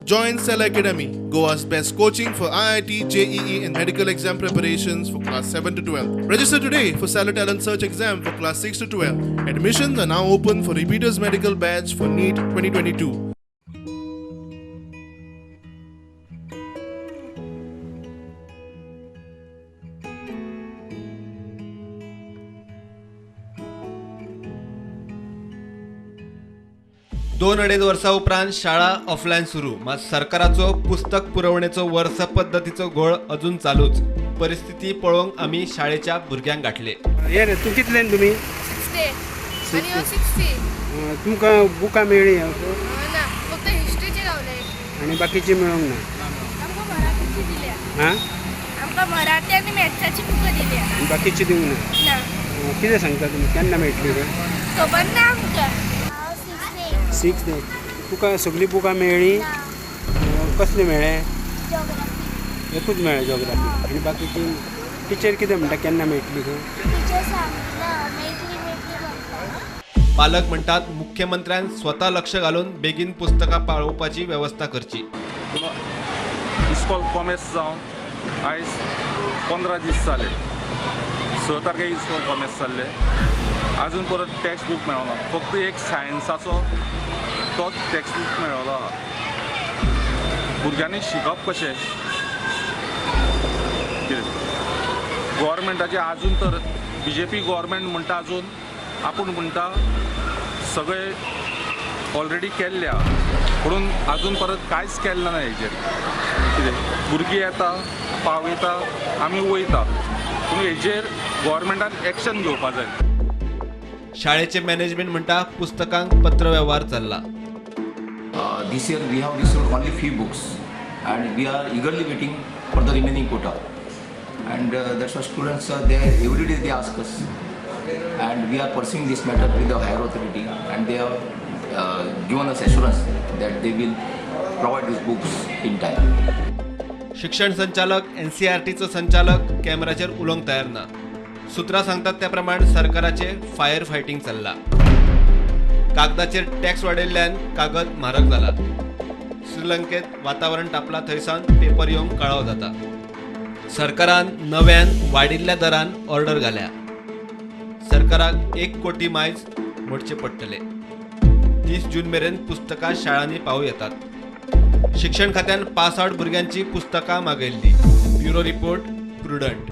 Join Cell Academy, Goa's best coaching for IIT, JEE, and medical exam preparations for class 7 to 12. Register today for Cellar Talent Search exam for class 6 to 12. Admissions are now open for repeaters medical batch for NEET 2022. दोन अडेज वर्सां उपरांत शाळा offline सुरू, मात सरकाराचो पुस्तक पुरवणेचो वर्स पद्दतीचो घोळ अजून चालूच. परिस्थिती पळोवंक आमी शाळेच्या भुरग्यांक गाठले. हे रे, तूं कितल्यान तुमी? 60 आनी हो 60. तुमकां बुकां मेळ्ळी? ना, फक्त हिस्ट्रीचे गावले. आनी बाकीची मेळोंक ना? आमकां मराठीची दिल्या. हां. आमकां मराठी आनी मॅथ्साची बुकां दिल्या. आनी बाकीची दिवंक ना? ना. कितें सांगता तुमी, केन्ना मेळटली रे? खबर ना आमकां. Six day. तुका सगळीं बुकां मेळ्ळी? कसली मेळ्ळे? एकूच मेळ्ळें, जॉग्राफी. आनी बाकीची टिचर कितें म्हणटा, केन्ना मेळटली खंय? पालक म्हणटात, मुख्यमंत्र्यान स्वता लक्ष घालून बेगीन पुस्तकां पावोवपाची वेवस्था करची. इस्कॉल कॉमेस जावन आयज 15 दीस जाले. 6 तारखेक इस्कॉल कॉमेस जाल्ले, आजून परत टॅक्स्ट बूक मेळना. फक्त एक सायन्साचो तोच टॅक्स्ट बूक मेळ्ळो आहा. भुरग्यांनी शिकप कशें? कितें गोवोरमेंटाचें आजून तर बीजेपी गोवोरमेंट म्हणटा, आजून आपूण म्हणटा सगळें ऑलरेडी केल्लें आहा, पुणून आजून परत कांयच केल्लें ना हेजेर. कितें भुरगीं येता, पावयता, आमी वयता, पूण हेजेर गोवोरमेंटान एक्शन घेवपा जाय. शाळेचे मॅनेजमेंट म्हणटा, पुस्तकांक पत्रवेव्हार चल्ला. This year we have received only few books and we are eagerly waiting for the remaining quota. And that's why students are there every day, they ask us. And we are pursuing this matter with the higher authority and they have given us assurance that they will provide these books in time. शिक्षण संचालक, एनसीआरटीचो संचालक कॅमेराचेर उलोवंक तयार ना. सुत्रां सांगतात त्या प्रमाण सरकाराचे फायर फायटींग चल्ला. कागदाचेर टॅक्स वाडयल्ल्यान कागद म्हारग जाला. श्रीलंकेत वातावरण तापला, थंयसावन पेपर येवंक कळाव जाता. सरकारान नव्यान वाडिल्ल्या दरान ऑर्डर घाल्या. सरकाराक 1 कोटी मायज मोडचे पडटले. 30 जून मेरेन पुस्तकां शाळांनी पावूं येतात. शिक्षण खात्यान पास आउट भुरग्यांची पुस्तकां मागयल्ली. Bureau report, Prudent.